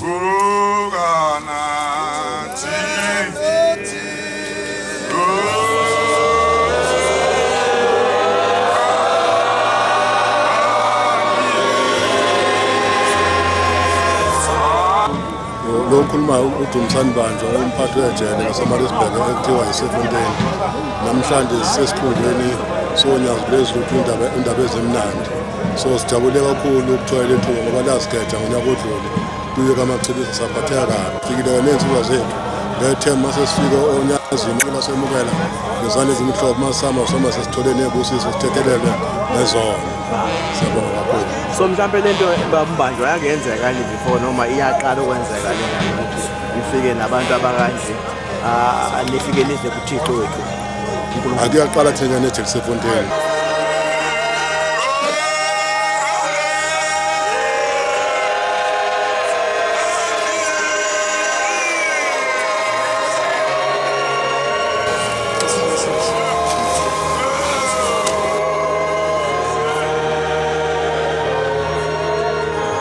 Vuka nathi. Lo okhulumayo uDumisani Banjwa, umphathi wejele laseMaritzburg ekuthiwa yiseFonteni. Namhlanje sisesikhundleni soNyazi lwezulu indaba indaba ezimnandi. So sijabule kakhulu ukuthola lethuba ngoba lasigeja ngonyaka odlule. Kuye kaMachibisa saphatheka kabi. Fikile ney'nsizwa zethu. Ngethemba mase sifike oNyazini lasemukela ngezandla ezimhlophe masihamba soma sesithole ney'busiso sithethelelwe nezono. Siyabonga kakhulu. So mhlampe lento babumbanjwa yakenzeka kanje before noma iyaqala ukwenzeka lena ukuthi ifike nabantu abakanje, ah, nifike nize kuThixo wethu uNkulunkulu? Akuyaqala thina nejele seFonteni.